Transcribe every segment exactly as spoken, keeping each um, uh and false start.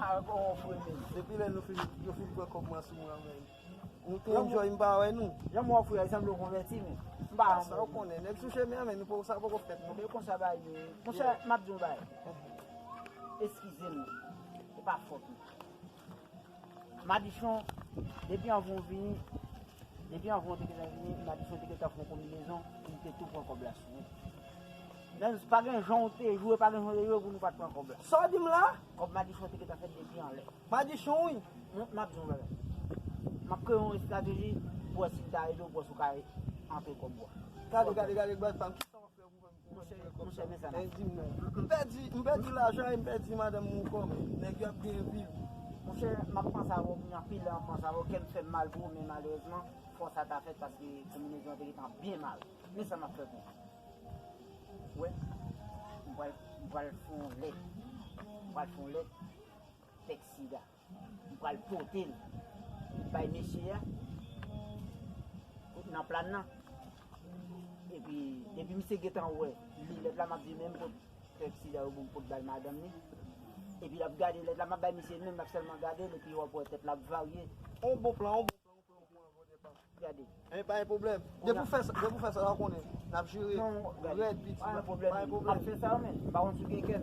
Depi lè nou fin, yo fin pran kòb mwen sou mwen, men. Nou te enjoy, m pa wè nou. Jan mwen ofri a, sanble w konvèti, men. M pa... Sa w konnen, nèg sou chemen an, men nou poko, sa poko fèt, non. Men konsa bagay yo ye. Monchè, m ap di w yon bagay. Eskize m. Se pa fòt ou. Madichon, depi anvan w vini, depi anvan w te gentan vini, Madichon te gentan fè yon konbinezon, pou li te tou pran kòb la sou ou. Men pa gen jan w te jwe, pa gen jan w te jwe pou nou pa t pran kòb la. Sa w di m la? Kòb Madichon te gentan fèt depi anlè. Madichon, wi. M, m ap di w yon bagay. M ap kreye yon estrateji pou wè si m ta ede w, pou wè si w ka antre kòb ou a. Gade, gade, gade, gade, pa m, kisa w ap fè pou fè m, pou fè m antre kòb sa? Monchè, men sa n ap fè. Di m non. M pèdi, m pèdi lajan e m pèdi madanm mwen ankò. Nèg yo ap byen viv. Monchè, m ap panse avè w, gen anpil lè m ap panse avè w, kè m fè m mal pou ou, men malerezman, fò sa ta fèt paske konbinezon an te gentan byen mal. Men sa m ap fè pou ou. Wè, m pral, m pral fè yon lèt. M pral fè yon lèt tèk sida. M pral pote l bay mesye a nan plàn nan. Epi, depi misye gentan wè li lèt la, m ap di, "Men m pot tèk sida yo pou m pot bay madanm li." Epi l ap gade lèt la, m ap bay misye menm, l ap sèlman gade l, epi w ap wè tèt la ap varye. On bon plan, on bon plan, on plan, on plan, on bon plan. Gade. Men pa gen pwoblèm. Depi w fè sa, depi w fè sa, w konnen. N ap jere. Non, gade. Rèd, piti. Pa gen pwoblèm. Pa gen pwoblèm. M ap fè sa, men. M pa konn si w gen kè.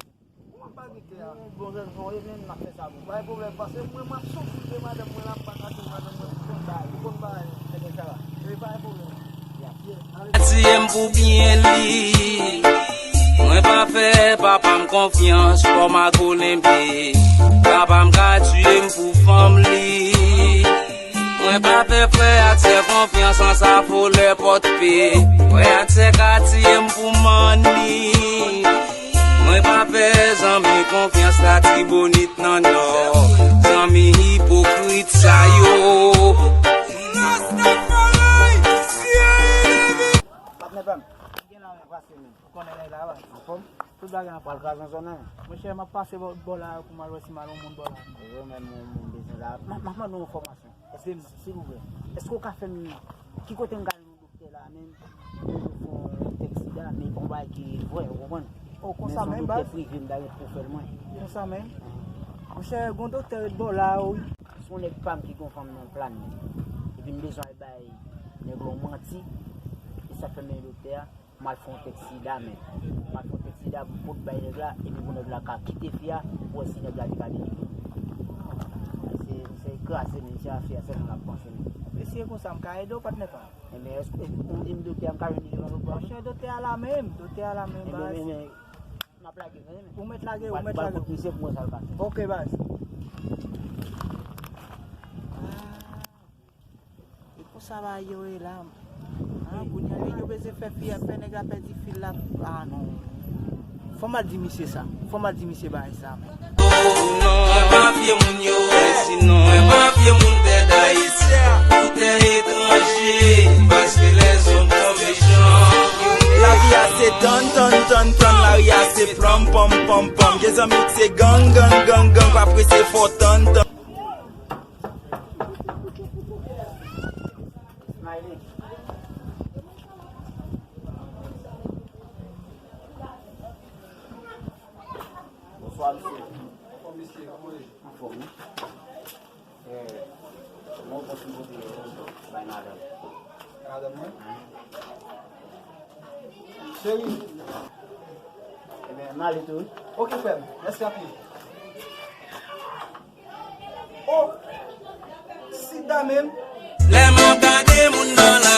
Ou pa gen kè a. Bon, jan nou ye, men m ap fè sa pou ou. Pa gen pwoblèm, paske mwen, m ap soufri de madanm mwen la, m pa ka jwenn madanm mwen pou konn bagay. Pou konn bagay. Ebyen, sa va. Ebyen, pa gen pwoblèm. Tiye m pou byen li. Mwen pa fè papa m konfyans, kòm agolenbe. Papa m ka tiye m pou fanm li. Mwen pa fè frè ak sè konfyans an sa fo lè pòt pe. Frè ak sè ka tiye m pou manni. Mwen pa fè zanmi konfyans Latibonit nan Nò. Zanmi ipokrit sa yo. Patnè pa m. Gen la men pase men. Ou konnen nèg la, wi. Anfòm? Tout bagay anfòm. Pral kraze zòn nan. Monchè, m ap pase bò, bò la pou m al wè si m al yon moun bò la. Yo menm, yon moun bezwen la. M ap, m ap mande yon enfòmasyon. Èske, silvouplè, èske w ka fè m, ki kote m ka jwenn yon doktè la menm? Pou fè yon tèk sida, men yon bagay ki vrè, ou konprann? Oh, konsa menm, baz. Men se yon doktè prive, m ta ret pou fè l mwen. Konsa menm. Monchè, gon doktè ret bò la, wi. Se yon nèg pa m ki gon fanm nan plàn. Epi m bezwen al bay nèg la yon manti. E sa k fè m mennen doktè a. M al fè yon tèk sida menm. M al fè yon tèk sida pou m pot bay nèg la, epi pou nèg la ka kite fi a, pou wè si nèg la li ka delivre. Se, se kraze men, se afè a sèlman l ap panse men. E si e konsa, m ka ede w, patnè pa m? Ebyen, èske, ou di m doktè a, m ka jwenn li devan lòt bò? Monchè, doktè a la menm, doktè a la menm, baz. Ebyen, men, men, m ap lage, men. Ou mèt lage, ou mèt lage. Ou ba l kout misye pou wè sa l ka fè. Ok, baz. E konsa bagay yo ye la. Ah, kounye a, yo bezwen fè fi a, fè nèg la pèdi fil la. Ah, non. Fò m al di misye sa. Fò m al di misye bagay sa. Mwen pa fye moun yo, men sinon mwen pa fye moun tè dayisyen, tè etranje, paske lèzòm twò mechan. Lavi a se tann, tann, tann, tann, lari a se plòm, pòm, pòm, pòm. Gen zanmi k se gang, gang, gang, gang, pa prese fò tann, tann. Smiley. Bonswa, mesye. Bonswa, mesye. Kòman w ye? Anfòm, wi. Eh, mwen pran ti kote bay madanm. Madanm mwen? Cheri. Ebyen, m ale tou, wi. Ok, frè m. Mèsi anpil. Oh! Sida menm. Lè m ap gade moun nan la,